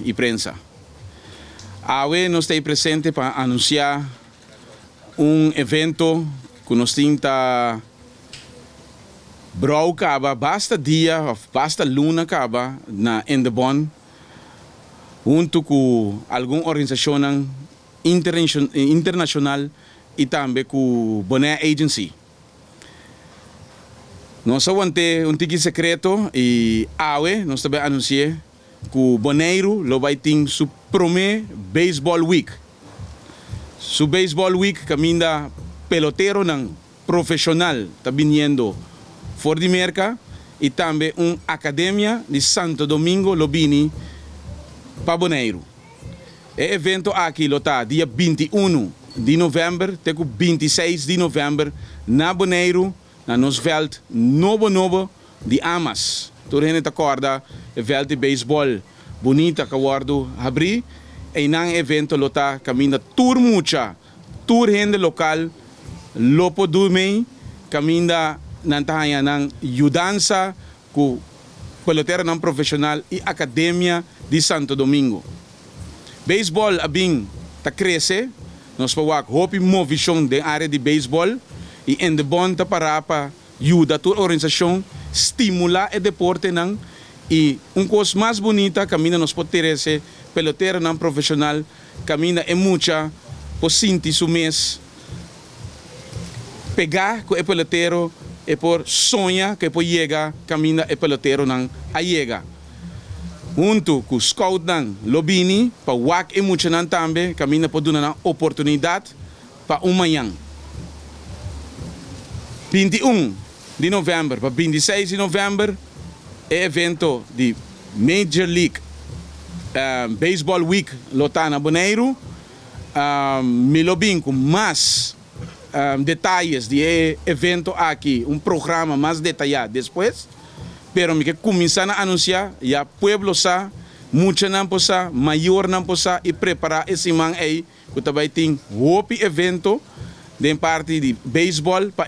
I prensa. Awe nos ta presente pa anunsiá un evento ku nos tin ta brou kaba basta dia òf basta luna kaba na Indebon huntu ku algun organisashonnan internashonal i tambe ku Bonaire Agency. Nos a want'é un tiki sekreto i awe nos ta bai anunsi'é ku Boneiru lo bai tin su promé Baseball Week. Su Baseball Week kaminda peloteronan profeshonal ta biniendo for di Merka i tambe un akademia di Santo Domingo lo bini pa Boneiru. E evento aki lo ta dia 21 di novèmber te ku 26 di novèmber na Boneiru na nos vèlt nobo nobo di Amas. Tur hende ta kòrda e vèlt di beisbòl bunita ku a wòrdu habrí. Einan e evento lo ta kaminda tur mucha, tur hende lokal lo por durmei, kaminda nan ta haña nan yudansa ku peloteronan profeshonal i akademia di Santo Domingo. Beisbòl a bin ta krese, nos por wak hopi movishon den área di beisbòl i Indebon ta pará pa yuda tur organisashon stimulá e deportenan i un kos mas bunita kaminda nos por trese peloteronan profeshonal kaminda e mucha por sinti su mes pegá ku e pelotero, e por soña ku e por yega kaminda e peloteronan a yega. Huntu ku scoutnan lo bini pa wak e muchanan tambe kaminda por duna nan oportunidat pa un mañan. 21 di novèmber pa 26 di novèmber e evento di Major League Baseball Week lo ta na Boneiru. Mi lo bin ku mas detayes di e evento aki, un programa mas detayá despues. Pero mi ke kuminsá na anunsiá, ya pueblo sa, muchanan por sa, mayornan por sa i prepará e siman ei ku ta bai tin hopi evento den parti di beisbòl pa.